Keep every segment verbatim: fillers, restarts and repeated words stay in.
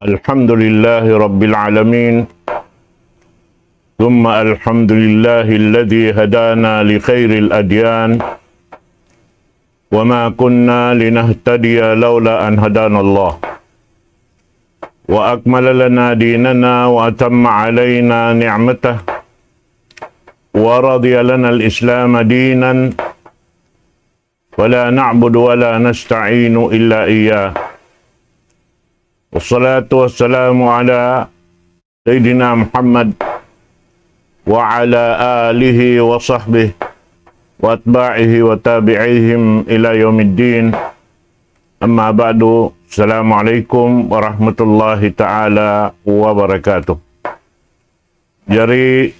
الحمد لله رب العالمين، ثم الحمد لله الذي هدانا لخير الأديان، وما كنا لنهتدي لولا أن هدانا الله، وأكمل لنا ديننا وأتم علينا نعمته، ورضي لنا الإسلام دينا، ولا نعبد ولا نستعين إلا إياه. والصلاة والسلام على سيدنا محمد وعلى آله وصحبه وأتباعه وتابعيهم إلى يوم الدين. أما بعد، السلام عليكم ورحمة الله تعالى وبركاته. Jari,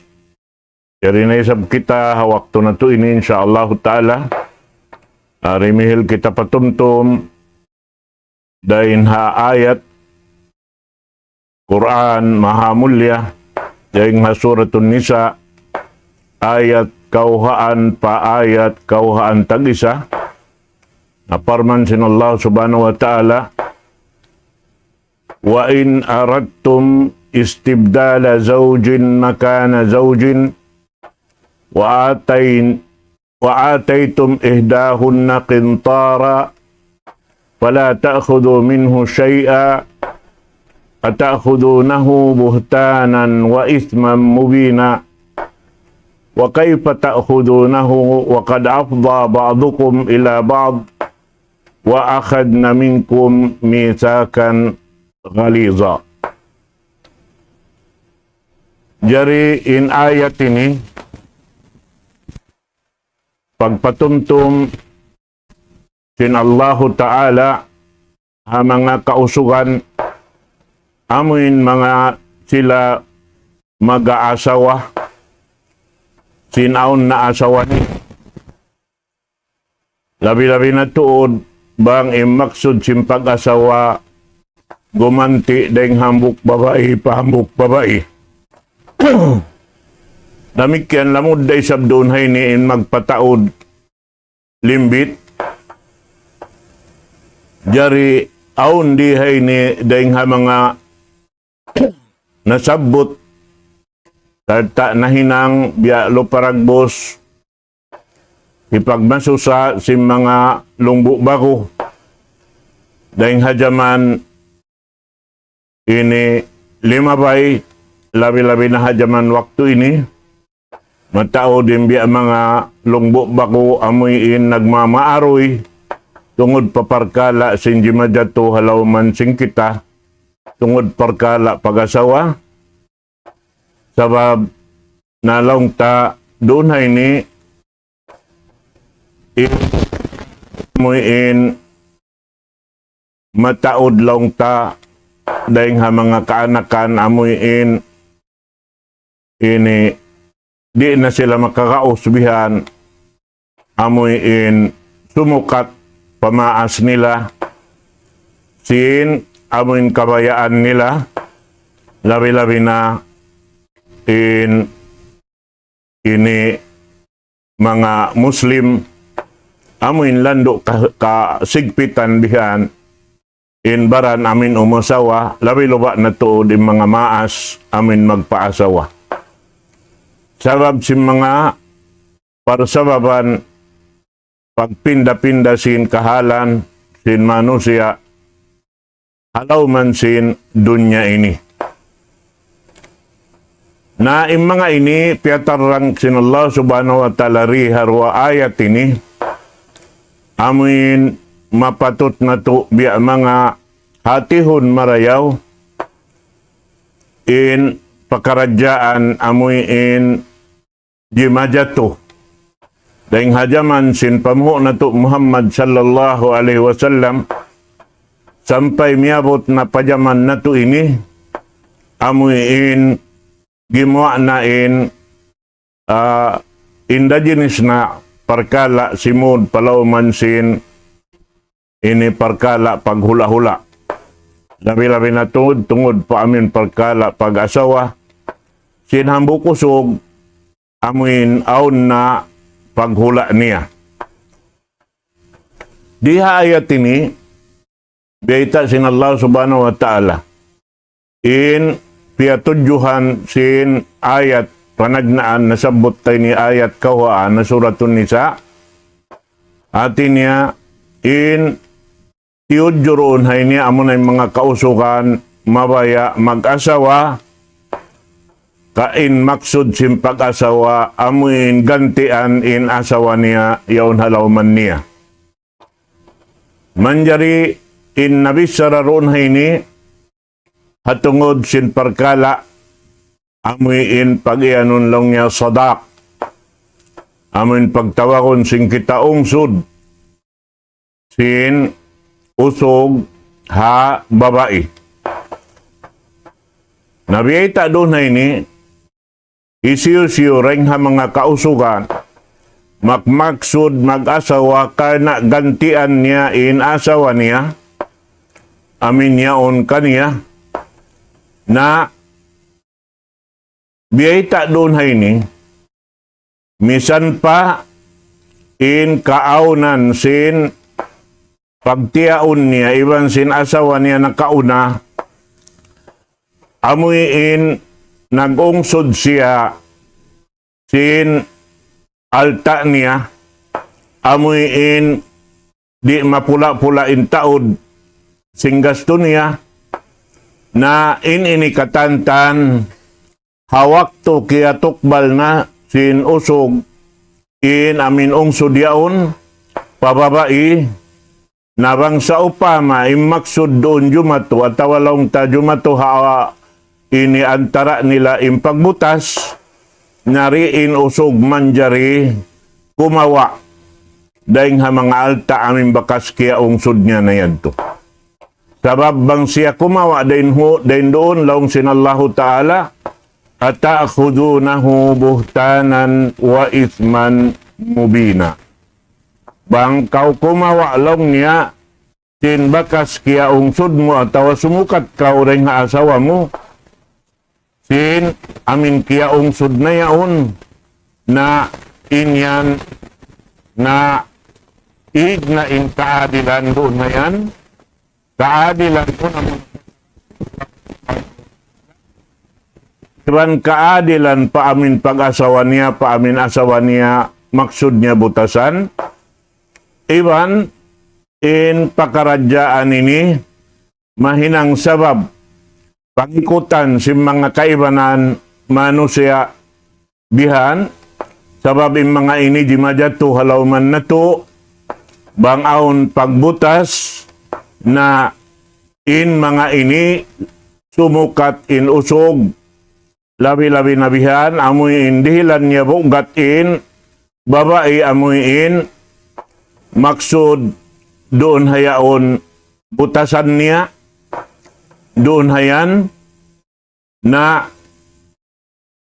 jari na isab kita ha waktu natu' ini, insya Allah ta'ala. Ari mihil kita patumtum dayn ha ayat Qur'an maha mulia, dayn ha Suratun Nisa, ayat kawhaan pa ayat kawhaan tag-isa, na parman sin Allah Subhanahu wa Ta'ala, وإن أردتم استبدال زوج مكان زوج وآتين-، وآتيتم إحداهن قنطارا فلا تأخذوا منه شيئا أتأخذونه بهتانا وإثما مبينا وكيف تأخذونه وقد أفضى بعضكم إلى بعض وأخذن منكم ميثاقا غليظا. Jari in ayat ini pagpatumtum sin Allahu Ta'ala ha manga kausugan, amuin manga sila mag-aasawa, sin awn na asawa niya. Labi-labi na tuud bang in maksud sin pag-asawa gumanti' dayng hambuuk babai pa hambuuk babai. Damikkiyan lamud da isab duun ha ini in magpataud limbit. Jari awn di ha ini dayng ha manga nasabbut sarta' nahinang biya' lupa dagbus, hipagmasusa sin manga lungbu' ba'gu. Dayng ha jaman ini limabay, labi-labi na ha jaman waktu ini, mataud in biya' manga lungbu' ba'gu amuin nagmamaaruy tungud pa parkala' sin jimajatu ha lawm sin kita, tungud parkala' pag-asawa. Sabab na laung ta duun ha ini, in amuin mataud laung ta dayng ha manga kaanakan amuin ini di' na sila makagaus bihan, amuin sumukat pa maas nila, sin amuin kabayaan nila, labi-labi na in ini manga Muslim, amuin landu' ka-, kasigpitan bihan, in baran amuin umasawa, labi-labi na tuud in manga maas amuin magpaasawa. Sabab sin manga parsababan pagpinda-pinda sin kahalan sin manusiya' ha lawm sin dunya ini. Na in manga ini piyatarrang sin Allah Subhanahu wa Ta'ala di ha duwa ayat ini, amuin mapatut natu' biya' manga hatihun marayaw in pakaradjaan amuin jimajatu. Dayng ha jaman sin panghu' natu' Muhammad sallallahu alayhi wasallam sampay miyabut na pa jaman natu' ini, amuin gimuwa' na in, ah, indigenous na parkala' simud pa lawm sin ini parkala' paghula'-hula'. Labi-labi na tuud tungud pa amuin parkala' pag-asawa. Sin hambuuk usug amuin awn na paghula' niya. Di ha ayat ini, biyayta' sin Allah Subhanahu wa Ta'ala. in piyatudjuhan sin ayat panagnaan nasabbut ta ini ayat kawhaan ha Suratun Nisa. Hāti niya in tiyudju duun ha ini amuna in manga kausugan mabaya' mag-asawa, ka in maksud sin pag-asawa amuin gantian in asawa niya yaun ha lawman niya. Manjari in nabichara duun ha ini ha tungud sin parkala' amuin pag-iyanun laung niya sadaq, amuin pagtawagun sin kita ungsud sin usug ha babai. Na biyayta' duun ha ini, hisiyu-siyu dayn ha manga kausugan magmaksud mag-asawa karna' gantian niya in asawa niya, amuin yaun kaniya, na biyayta' duun ha ini, misan pa in kaawnan sin pagtiyaun niya iban sin asawa niya nakauna, amuin nag-ungsud siya sin alta' niya, amuin di' mapula-pula in taud sin gastu niya, na in ini katantan ha waktu kiyatukbal na sin usug in amuin ungsud yaun pa babai, na bang sawpama in maksud duun jumatu atawa laung ta jumatu ha ini antara' nila in pagbutas, na di' in usug manjari kumawa' dayn ha manga alta' amuin bakas kiyaungsud niya na yadtu. Sabab bang siya kumawa' dayn hu-, dayn duun laung sin Allahu Ta'ala, أتأخذونه بهتانا وإثما مبينا. Bang kaw kumawa' laung niya sin bakas kiyaungsud mu atawa sumukat kaw dayn ha asawa mu, sin amuin kiyaungsud na yaun, na in yan na ig na in kaadilan duun na yan, kaadilan duun na iban kaadilan pa amuin pag-asawa niya, pa amuin asawa niya, maksud niya butasan, iban in pakaradjaan ini mahinang sabab pangikutan sin manga kaibanan manusiya' bihan, sabab in manga ini jimajatu ha lawman natu', bang awn pagbutas na in manga ini sumukat in usug, labi-labi na bihan, amuin dihilan niya bugat in babai amuin maksud duun ha yaun butasan niya, duun ha yan, na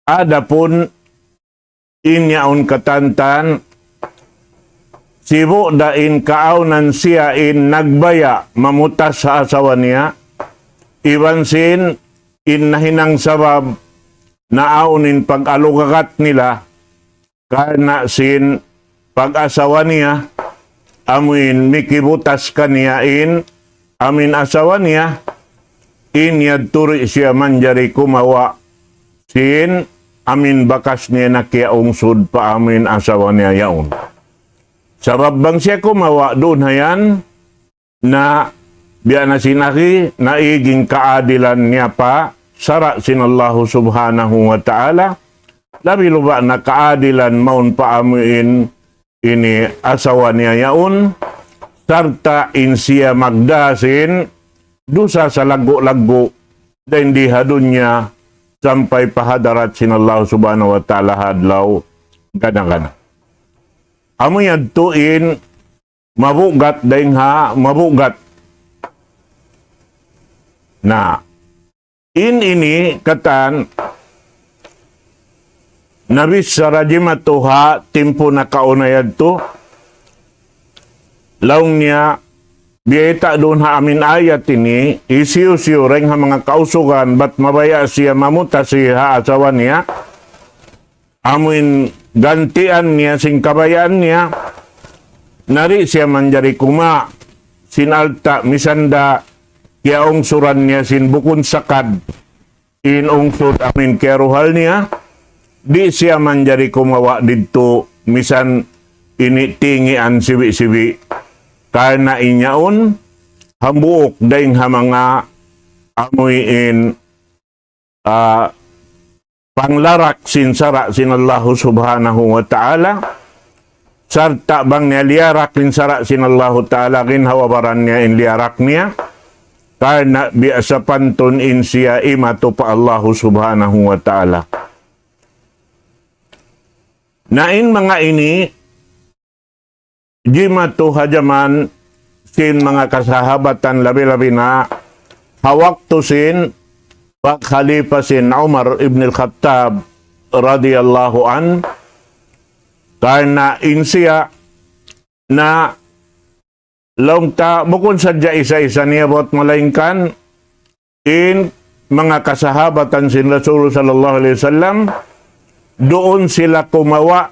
adapun in yaun katantan, sibu' da in kaawnan siya in nagbaya' mamutas ha asawa niya, iban sin in nahinang sabab na awn in pag-alugagat nila, karna' sin pag-asawa niya, amuin mikibutas kaniya in amuin asawa niya, in yadtu di' siya manjari kumawa' sin amuin bakas niya nakiyaungsud pa amuin asawa niya yaun. Sabab bang siya kumawa' duun ha yan, na biya' na sin agi, na ig in kaadilan niya pa sara' sin Allahu Subhanahu wa Ta'ala, labi luba' na kaadilan mawn pa amuin ini asawa niya yaun, sarta' in siya magdā sin dusa salaggu'-laggu' dayn di ha dunya sampay pa hadarat sin Allah Subhanahu wa Ta'ala ha adlaw gana-gana. Amu yadtu in mabugat dayn ha mabugat. Na, in ini katan nabichara jimatu ha timpu nakauna yadtu, laung niya, biyayta' duun ha amin ayat ini, hisiyu-siyu dayn ha manga kausugan, bat mabaya' siya mamutasi ha asawa niya, amuin gantian niya sin kabayaan niya, na di' siya manjari kumawa' sin alta' misan da kiyaungsuran niya sin bukun sakad. in ungsud amuin kiyaruhal niya, di' siya manjari kumawa' didtu misan ini tingian sibi'-sibi'. Karna' in yaun hambuuk dayn ha manga amuin, ah, panglarak sin sara' sin Allahu Subhanahu wa Ta'ala, sarta' bang niya liyarak in sara' sin Allahu Ta'ala, ginhawa-baran niya in liyarak niya, karna' biya' sapantun in siya imatu pa Allahu Subhanahu wa Ta'ala. Na in manga ini, jimatu ha jaman sin manga kasahabatan labi-labi na ha waktu sin pagkhalifa sin Umar ibn al-Khattab radiyallahu anhu, karna' in siya na laung ta bukun sadja isa-isa niya buat malaingkan in manga kasahabatan sin Rasul sallallahu alayhi wasallam, duun sila kumawa'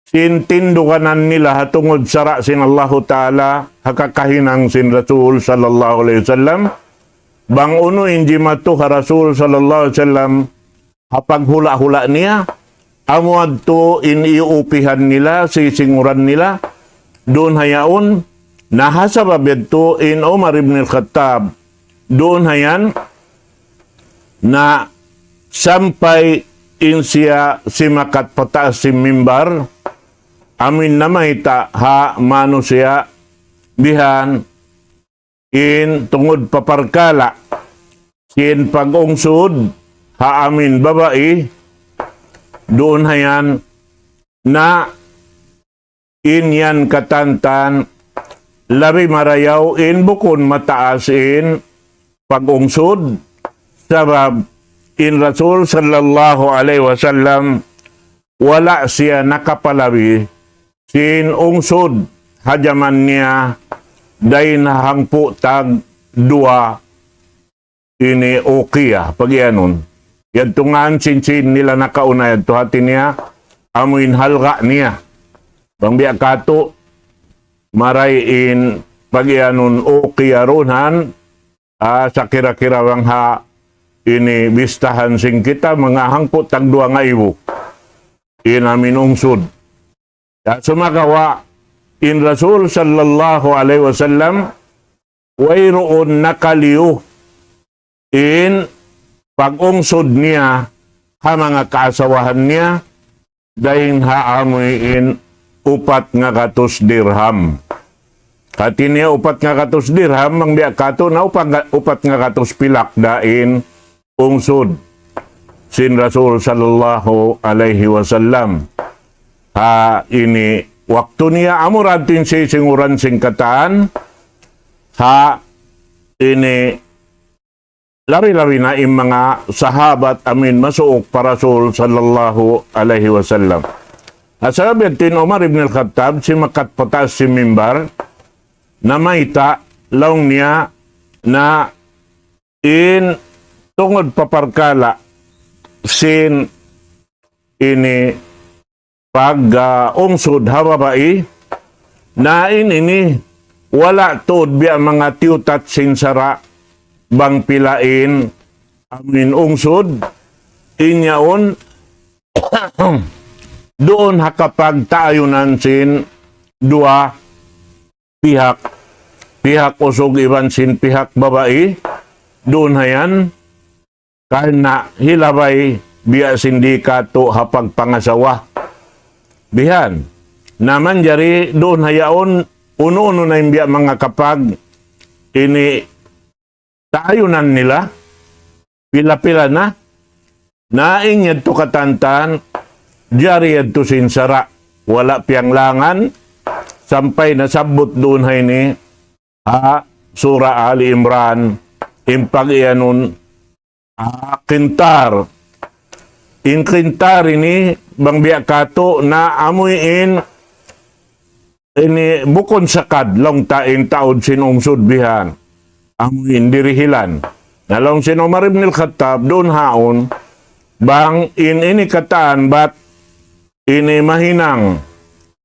sin tinduganan nila ha tungud sara' sin Allahu Ta'ala, ha kakahinang sin Rasul sallallahu alayhi wasallam, bang unu in jimatu ha Rasul sallallahu alayhi wasallam, ha paghula'-hula' niya, amu yadtu in iyuupihan nila, sisinguran nila, duun ha yaun, na ha sabab yadtu in Umar ibn al-Khattab, duun ha yan, na sampay in siya simakat pataas sin mimbar, amuin namayta' ha manusiya' bihan in tungud pa parkala' sin pag-ungsud ha amuin babai, duun ha yan na in yan katantan labi marayaw in bukun mataas in pag-ungsud, sabab in Rasul sallallahu alayhi wasallam wala' siya nakapalabi sin ungsud ha jaman niya dayn ha hangpu' tag duwa ini uqiyah, pagiyanun. Yadtu ngan cincin nila nakauna yadtu hati niya, amuin halga' niya. Bang biya' katu', maray in pagiyanun uqiyah duun han, ah, sakira-kira bang ha ini bistahan sin kita, manga hangpu' tag duwa ngaibu. In amuin ungsud. Ya, sumagawa', in Rasul sallallahu alayhi wasallam, wayruun nakaliyu in pag-ungsud niya ha manga kaasawahan niya, dayn ha amuin upat ngagatus dirham. Hati niya upat ngagatus dirham, bang biya' katu' na upat nga-, upat ngagatus pilak da in ungsud sin Rasul sallallahu alayhi wasallam. Ha ini waktu niya amu ra in sisinguran sin katan, ha ini labi-labi na in manga sahabat amuin masuuk pa Rasul sallallahu alayhi wasallam. Ha sabab yadtu in Umar ibn al-Khattab simakat pataas sin mimbar, namayta' laung niya na in tungud pa parkala' sin ini pag, ah, ungsud ha babai, na in ini wala' tuud biya' manga tiyutat sin sara' bang pila in amuin ungsud, in yaun duun ha kapagtaayunan sin duwa pihak, pihak usug iban sin pihak babai, duun ha yan, karna' hilabay biya' sin di' katu' ha pagpangasawa. Bihan. Na manjari duun ha yaun unu-unu na in biya' manga kapag ini taayunan nila, pila-pila na, na in yadtu katantan, jari yadtu sin sara', wala' piyanglangan, sampay nasabbut duun ha ini, ha Surah Ali Imran, in pag-iyanun, ah, kintar. In kintar ini, bang biya' katu', na amuin ini bukun sakad, laung ta in taud sin ungsud bihan. Amuin dirihilan. Na laung sin Umar ibn al-Khattab, duun haun, bang in ini katan, bat ini mahinang,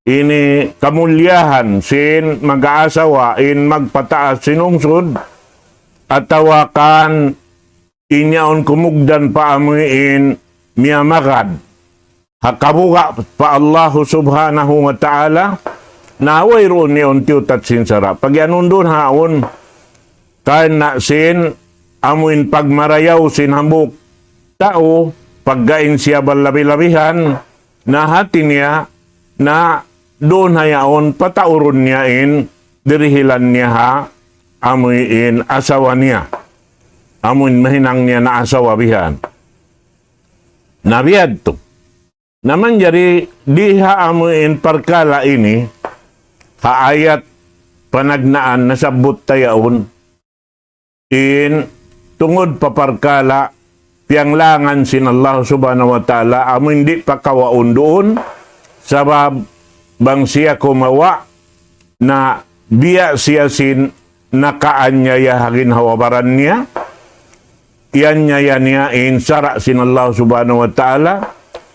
ini kamulliyahan sin mag-aasawa in magpataas sin ungsud, atawa kan in yaun kumugdan pa amuin miyamagad ha kabuga' pa Allahu Subhanahu wa Ta'ala, na wayruun yaun tiyutat sin sara'. Pag-iyanun duun haun, karna' sin amuin pagmarayaw sin hambuuk tau, pagga in siya balabi-labihan, na hati niya, na duun ha yaun pataurun niya in dirihilan niya ha amuin asawa niya. Amuin mahinang niya na asawa bihan. Na biya' yadtu. Na manjari di ha amuin parkala' ini, ha ayat panagnaan nasabbut ta yaun, in tungud pa parkala' piyanglangan sin Allah Subhanahu wa Ta'ala, amuin di' pa kawaun duun, sabab bang siya kumawa' na biya' siya sin nakaanyaya ha ginhawa-baran niya, iyanyaya niya in sara' sin Allah Subhanahu wa Ta'ala,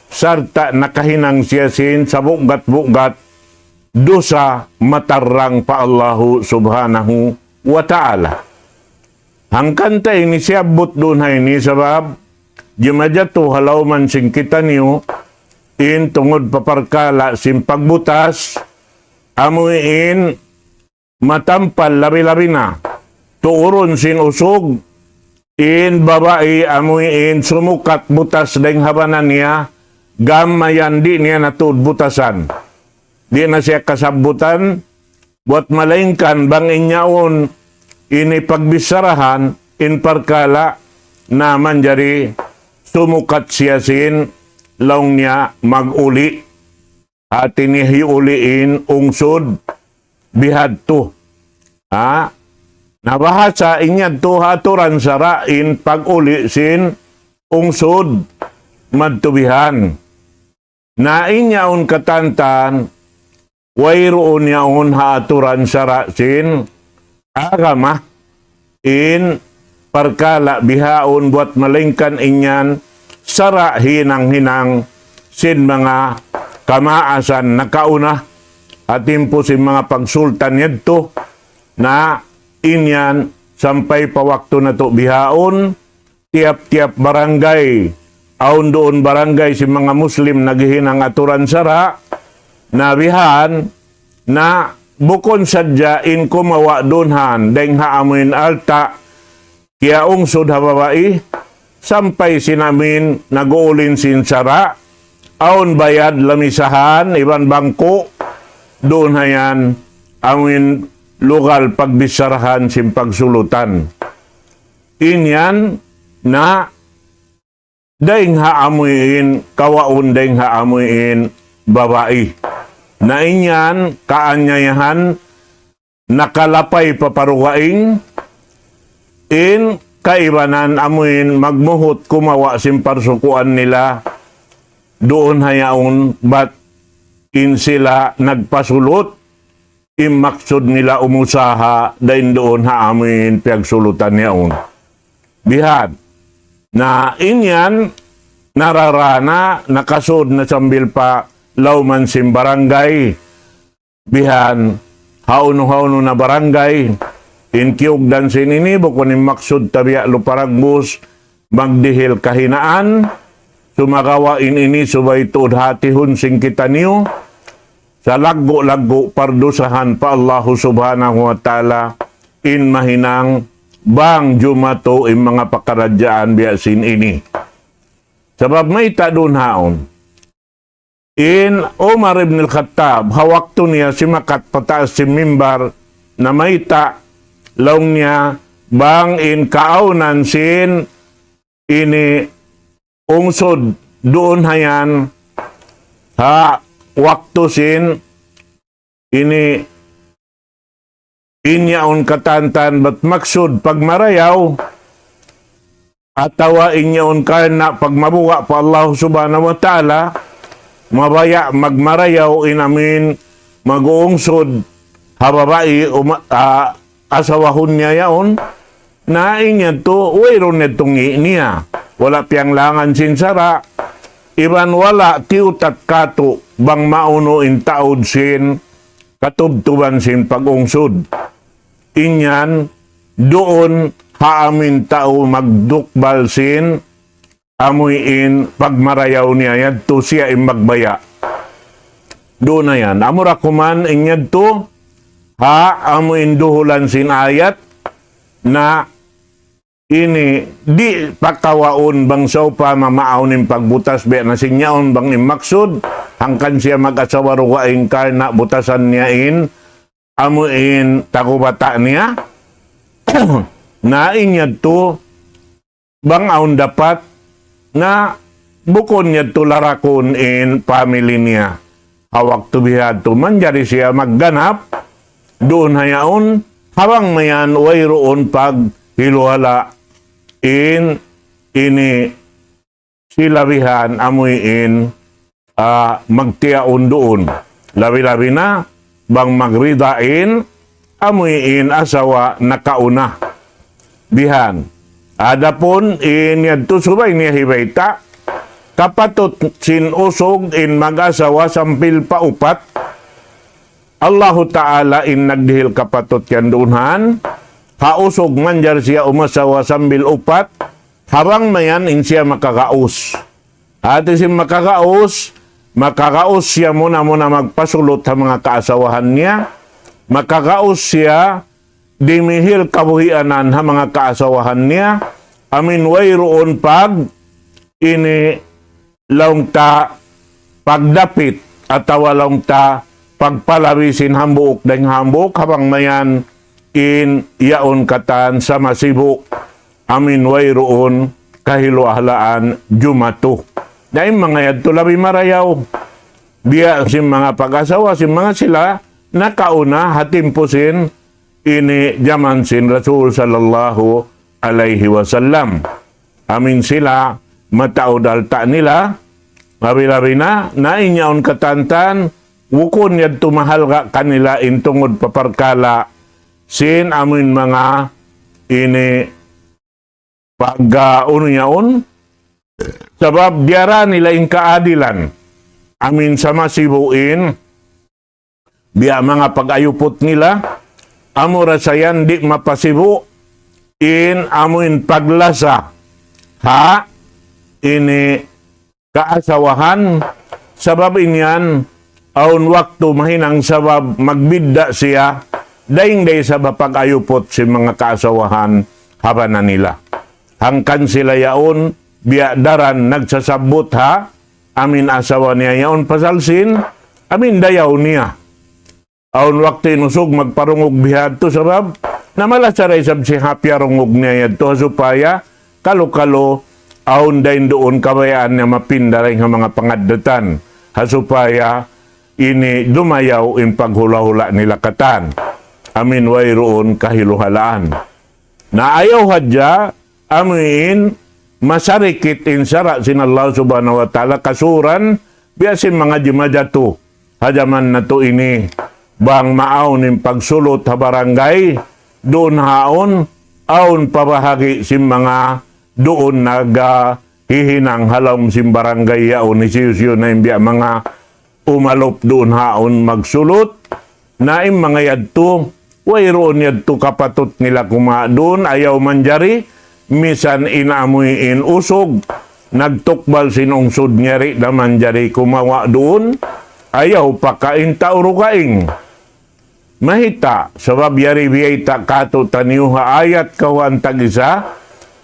sarta' nakahinang siya sin sabugat-bugat dusa matarrang pa Allahu Subhanahu wa Ta'ala. Hangkan ta ini siyabbut duun ha ini sabab jimajatu ha lawman sin kitaniyu in tungud pa parkala' sin pagbutas, amuin matampal labi-labi na tuurun sin usug, in babai amuin sumukat butas dayng ha bana niya, gam mayan di' niya na tuud butasan. Di' na siya kasabbutan, buwat malaingkan bang in yaun ini pagbicharahan, in parkala' na manjari sumukat siya sin laung niya mag-uli. Hati niya hiuli in ungsud bihadtu. Ha? Na bahasa in yadtu ha aturan sara' in pag-uli sin ungsud madtu bihan. Na in yaun katantan, wayruun yaun ha aturan sara' sin agama in parkala' bihaun buwat malaingkan in yan sara' hinang-hinang sin manga kamaasan nakauna, ha timpu sin manga pagsultan yadtu, na in yan sampay pa waktu natu' bihaun, tiyap-tiyap barangay, awn duun barangay sin manga Muslim naghihinang aturan sara', na bihan, na bukun sadja in kumawa' duun han, dayng ha amuin alta', kiyaungsud ha babai, sampay sin amuin nag-uulin sin sara', awn bayad lamisahan, iban bangku', duun ha yan, amuin lugal pagbicharahan sin pagsulutan. In yan na dayng ha amuin, kawaun dayng ha amuin babai. Na in yan kaanyayahan nakalapay pa parugaing, in kaibanan amuin magmuhut kumawa' sin parsukuan nila, duun ha yaun bat in sila nagpasulut, in maksud nila umusaha dayn duun ha amuin piyagsulutan yaun. Bihan. Na in yan, nararana, nakasud na sambil pa lawman sin barangay. Bihan, hawnu-hawnu na barangay, in kiyugdan sin ini, bukun in maksud ta biya' lupa ragbus, magdihil kahinaan, sumagawa' in ini subay tuud hatihun sin kitaniyu, salaggu'-laggu' pardusahan pa Allahu Subhanahu wa Ta'ala, in mahinang bang jumatu in manga pakaradjaan biya' sin ini. Sabab mayta' duun haun. In Umar ibn al-Khattab, ha waktu niya simakat pataas sin mimbar, na mayta', laung niya, bang in kaawnan sin ini ungsud duun ha yan, ha waktu sin ini in yaun katantan bat maksud pagmarayaw, atawa in yaun karna' pagmabuga' pa Allah Subhanahu wa Ta'ala, mabaya' magmarayaw in amuin mag-uungsud ha babai, uma-, ah, asawahun niya yaun, na in yadtu, wayruun yadtu ngi' niya. Wala' piyanglangan sin sara', iban wala' tiyutat katu' bang maunu in taud sin katubtuban sin pag-ungsud. In yan, duun ha amuin tau magtukbal sin amuin pagmarayaw niya yadtu siya in magbaya'. Duun na yan. Amura kuman in yadtu, ha amuin duhulan sin ayat na ini di' pakawaun bang sawpama maawn in pagbutas biya' na sin yaun bang in maksud, hangkan siya mag-asawa dugaing karna' butasan niya in amuin tagubata' niya. Na in yadtu, bang awn dapat na bukun yadtu larakun in family niya. Ha waktu bihadtu manjari siya magganap duun ha yaun, ha bang mayan wayruun paghiluhala' in ini sila bihan amuin, ah, magtiyaun duun. Labi-labi na bang magrida in amuin asawa nakauna. Bihan. Adapun in yadtu subay niya hibayta', kapatut sin usug in mag-asawa sampay pa upat. Allahu Ta'ala in nagdihil kapatut yan duun han. Ha usug manjari siya umasawa sampay upat, ha bang mayan in siya makagaus. Hati sin makagaus, makagaus siya muna-muna magpasulut ha manga kaasawahan niya, makagaus siya dimihil kabuhianan ha manga kaasawahan niya, amuin wayruun pag ini laung ta pagdapit atawa laung ta pagpalabi sin hambuuk dayn hambuuk ha bang mayan in yaun katan sa masibu', amuin wayruun kahiluhalaan jumatu. Na in manga yadtu labi marayaw. Biya' sin manga pag-asawa, sin manga sila, nakauna ha timpu sin ini jaman sin Rasul sallallahu alayhi wasallam. Amuin sila mataud alta' nila, labi-labi na, na in yaun katan, bukun yadtu mahalga' kanila in tungud pa parkala' sin amuin manga ini pag, ah, unu yaun, sabab diyara nila in kaadilan. Amuin sa masibu' in, biya' manga pag-ayuput nila, amura sa yan di' mapasibu' in amuin paglasa ha ini kaasawahan, sabab in yan, awn waktu mahinang sabab magbidda' siya, dayn da isab ha pag-ayuput sin manga kaasawahan ha bana nila. Hangkan sila yaun, biya' daran nagsasabbut ha, amuin asawa niya yaun pasal sin, amuin dayaw niya. Awn waktu in usug magparungug bihadtu sabab, na malasa da isab siya ha piyarungug niya yadtu ha supaya, kalu-kalu, awn dayn duun kabayaan niya mapinda dayn ha manga pangaddatan. Ha supaya, ini dumayaw in paghula'-hula' nila katan. Amuin wayruun kahiluhalaan. Na ayaw hadja, amuin masarikit in sara' sin Allah Subhanahu wa Ta'ala kasuran, biya' sin manga jimajatu. Ha jaman natu' ini, bang maawn in pagsulut ha barangay, duun haun, awn pa bahagi' sin manga duun nagahihinang ha lawm sin barangay yaun, hisiyu-siyu na in biya' manga umalup duun haun magsulut, na in manga yadtu, wayruun yadtu kapatut nila kumawa' duun, ayaw manjari, misan in amuin usug, nagtukbal sin ungsud niya di' da manjari kumawa' duun, ayaw pa ka in tau dugaing. Mayta', sabab yari biyayta' kātu'niyu ha ayat kawhaan tag-isa,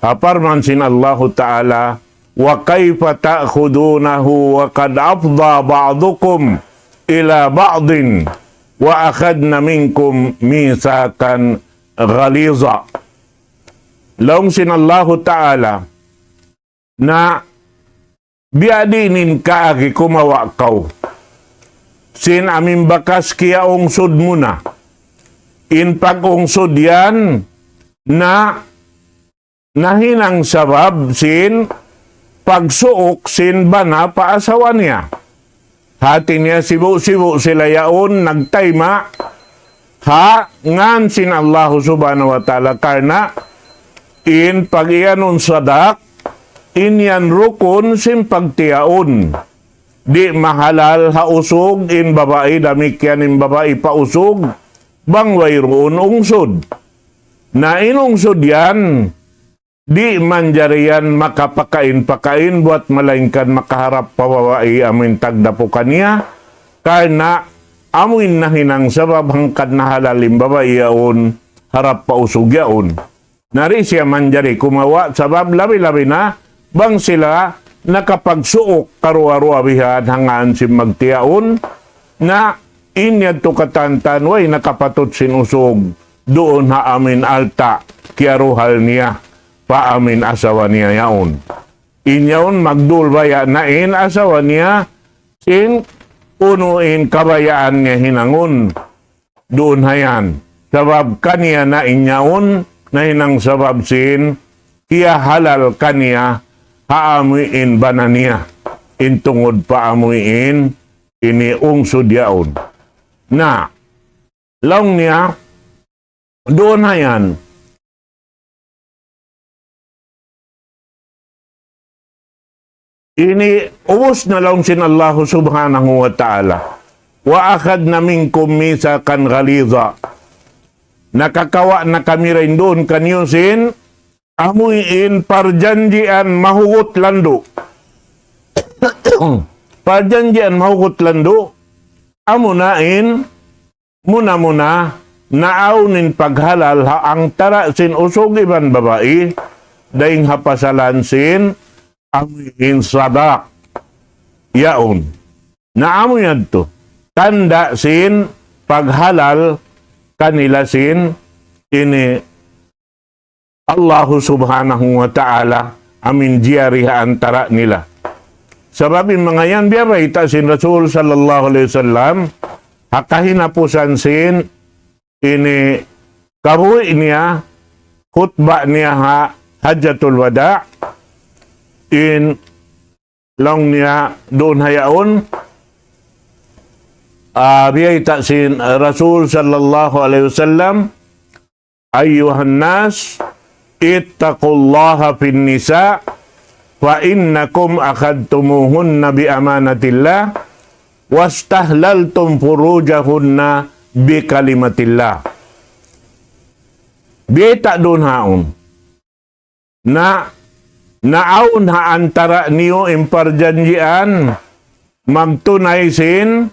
ha parman sin Allahu Ta'ala, وكيف تأخذونه وقد أفضى بعضكم إلى بعض وأخذن منكم ميثاقا غليظا. Laung sin Allahu Ta'ala, na biya' diin in kaagi kumawa' kaw sin amuin bakas kiyaungsud mu na. In pag-ungsud yan na nahinang sabab sin pagsuuk sin bana pa asawa niya. Hati niya sibu'-sibu' sila yaun nagtayma' ha ngān sin Allahu Subhanahu wa Ta'ala karna' in pag-iyanun sadaq, in yan rukun sin pagtiyaun. Di' mahalal ha usug in babai, damikkiyan in babai pa usug, bang wayruun ungsud. Na in ungsud yan, di' manjari yan makapakain-pakain buat malaingkan makaharap pa babai amuin tagdapu kaniya, karna' amuin nahinang sabab hangkan nahalal in babai yaun harap pa usug yaun. Na di' siya manjari kumawa' sabab labi-labi na bang sila nakapagsuuk karuwa-ruwa bihan hangkan sin magtiyaun, na in yadtu katantan way nakapatut sin usug duun ha amuin alta' kiyaruhal niya pa amuin asawa niya yaun. In yaun magdul baya' na in asawa niya sin unu in kabayaan niya hinangun duun ha yan. Sabab kaniya na in yaun nahinang sabab sin kiyahalal kaniya ha amuin bana niya in tungud pa amuin ini ungsud yaun. Na, laung niya, duun ha yan. Ini ubus na laung sin Allahu Subhanahu wa Ta'ala. وأخذن منكم ميثاقا غليظا. Nakakawa' na kami dayn duun kaniyu sin amuin parjanjian mahugut landu'. Parjanjian mahugut landu', amuna in muna-muna, naawn in paghalal ha antara' sin usug iban babai, dayn ha pasalan sin amuin sadaq. Yaun. Na amu yadtu. Tanda' sin paghalal kanila sin ini Allahu Subhanahu wa Ta'ala amuin jiyari ha antara' nila. Sabab in manga yan biyabayta' sin Rasul sallallahu alayhi wasallam ha kahinapusan sin ini kabuhi' niya, khutba niya ha Hajjatul Wada', in laung niya duun ha yaun, ah, biyayta' sin Rasul sallallahu alayhi wasallam, أيها الناس اتقوا الله في النساء فإنكم أخذتموهن بأمانة الله واستحللتم فروجهن بكلمة الله. Biyayta' duun ha yaun. Na, naawn ha antara' niyu in parjanjian magtunay sin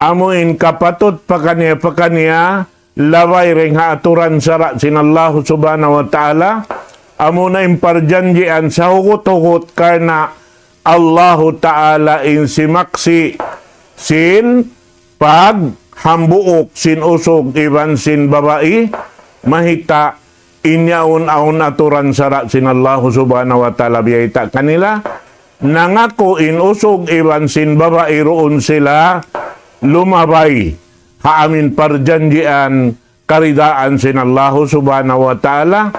amuin kapatut pakaniya-pakaniya, labay dayn ha aturan sara' sin Allahu Subhanahu wa Ta'ala, amuna in parjanjian sahugut-hugut karna' Allahu Ta'ala in simaksi' sin paghambuuk sin usug iban sin babai, mahita' in yaun awn aturan sara' sin Allahu Subhanahu wa Ta'ala biyayta' kanila, nangaku in usug iban sin babai duun sila lumabay ha amuin parjanjian karidaan sin Allahu Subhanahu wa Ta'ala,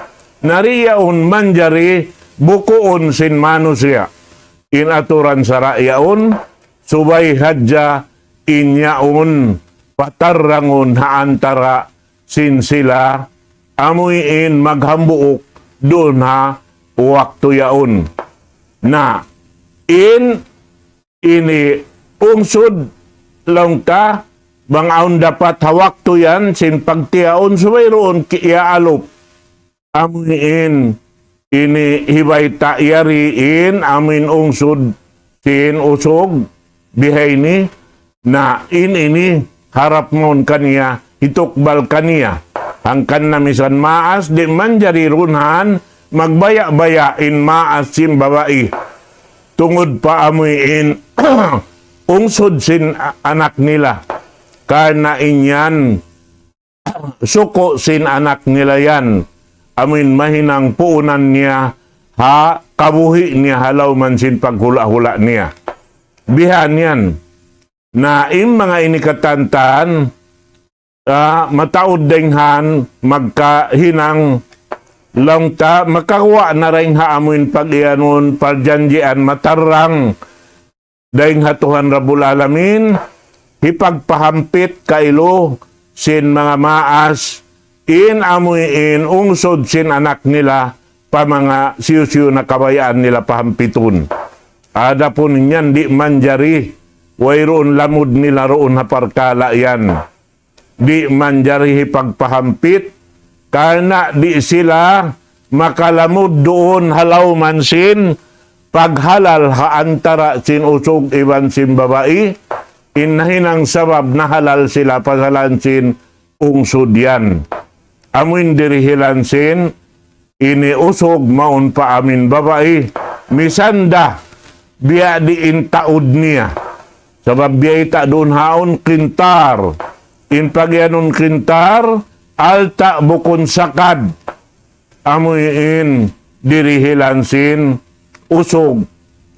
na di' yaun manjari bukuun sin manusiya'. In aturan sara' yaun, subay hadja in yaun patarrangun ha antara' sin sila, amuin maghambuuk duun ha waktu yaun. Na, in ini ungsud laung ta, bang awn dapat ha waktu yan, sin pagtiyaun subay duun ki-, iyaalup. Amuin ini hibayta' yari in amuin ungsud sin usug bihaini, na in ini harap mawn kaniya, hitukbal kaniya. Hangkan na misan maas, di' manjari duun han magbaya'-baya' in maas sin babai. Tungud pa amuin ungsud sin a-, anak nila. Karna' in yan suku' sin anak nila yan, amuin mahinang puunan niya ha kabuhi' niya ha lawm sin paghula'-hula' niya. Bihan yan. Na in manga ini katantan, ah, mataud dayn han magkahinang laung ta, makaguwa' na dayn ha amuin pag-iyanun, parjanjian matarrang dayn ha Tuhan Rabbul Alamin, hipagpahampit kailu sin manga maas, in amuin ungsud sin anak nila pa manga siyu-siyu na kabayaan nila pahampitun. Adapun in yan di' manjari, wayruun lamud nila duun ha parkala' yan. Di' manjari hipagpahampit Karna' di' sila makalamud duun ha lawm sin paghalal ha antara' sin usug iban sin babai, in nahinang sabab nahalal sila pasalan sin ungsud yan. Amuin dirihilan sin ini usug mawn pa amuin babai, misan da biya' diin taud niya. Sabab biya' ta' duun haun kintar. In pagiyanun kintar, alta' bukun sakad. Amuin dirihilan sin usug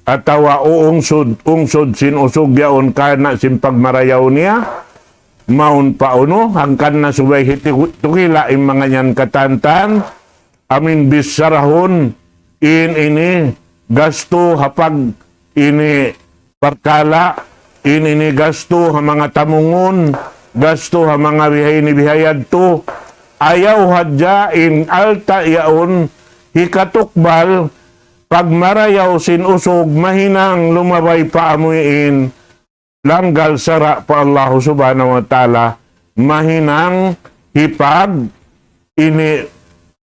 atawa uungsud, ungsud sin usug yaun karna' sin pagmarayaw niya. Mawn pa unu, hangkan na subay hiti-, tukila in manga yan katantan, amuin bissarahun, in ini gastu ha pag ini parkala', in ini gastu ha manga tamungun, gastu ha manga bihaini bihayadtu, ayaw hadja in alta' yaun hikatukbal, pagmarayaw sin usug mahinang lumabay pa amuin langgal sara' pa Allahu Subhanahu wa Ta'ala, mahinang hipag ini,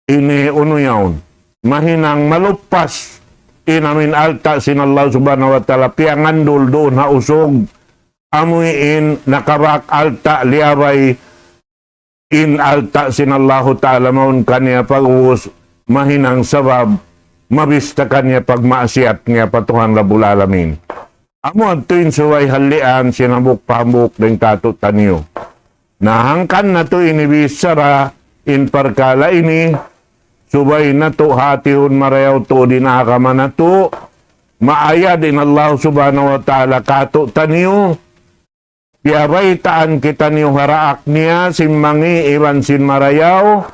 ini unu yaun. Mahinang maluppas in amuin alta' sin Allah Subhanahu wa Ta'ala, piyangandul duun ha usug, amuin nakabak alta' liyabay in alta' sin Allahu Ta'ala mawn kaniya pag-ubus, mahinang sabab mabista kaniya pagmaasiyat niya pa Tuhan Rabbul Alamin. Amu yadtu in subay hallian sin hambuuk pa hambuuk dayn kātu'niyu. Na hangkan natu' ini bichara in parkala' ini, subay natu' hatihun marayaw tuud in agama natu', maayad in Allah Subhanahu wa Ta'ala kātu'niyu, piyabaytaan kitaniyu ha daak niya sin mangi' iban sin marayaw,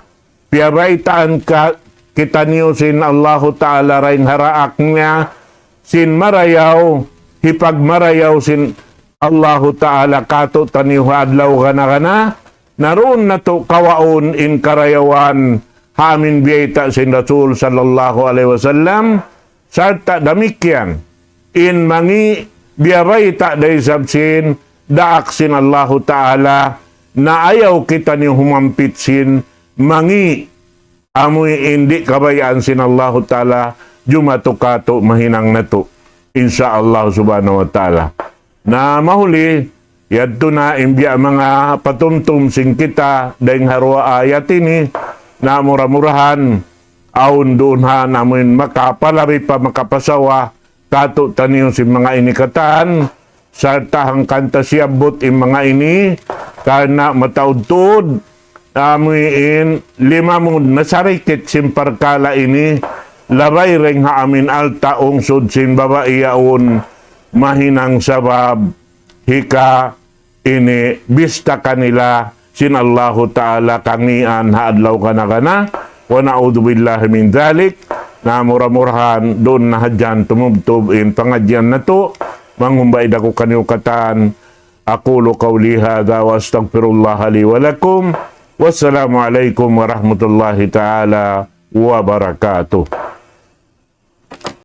piyabaytaan ka-, kitaniyu sin Allahu Ta'ala dayn ha daak niya sin marayaw, hipagmarayaw sin Allahu Ta'ala kātu'niyu ha adlaw gana-gana, na duun natu' kawaun in karayawan ha amuin biyayta' sin Rasul sallallahu alayhi wasallam, sarta' damikkiyan in mangi' biyabayta' da isab sin daak sin Allahu Ta'ala, na ayaw kitaniyu humampit sin mangi' amuin di' kabayaan sin Allahu Ta'ala, jumatu kātu' mahinang natu'. Insya Allah Subhanahu wa Ta'ala. Na mahuli, yadtu na in biya' manga patumtum sin kita dayn ha duwa ayat ini, na mura-murahan, awn duun ha amuin makapalabi pa makapasawa, kātu'niyu sin manga ini katan, sarta' hangkan ta siyabbut in manga ini, karna' mataud tuud, amuin limamud na sarikit sin parkala' ini, labay dayn ha amuin alta' ungsud sin babai yaun, mahinang sabab, hika ini bista kanila sin Allahu Ta'ala kangīan ha adlaw gana-gana. Wa na'udhu billahi min dhalik. Na mura-murahan duun na hadja tumubtub in pangadjian natu'. Mangumbaid aku kaniyu katan. أقول قولي هذا وأستغفر الله لي ولكم. والسلام عليكم ورحمة الله تعالى وبركاته.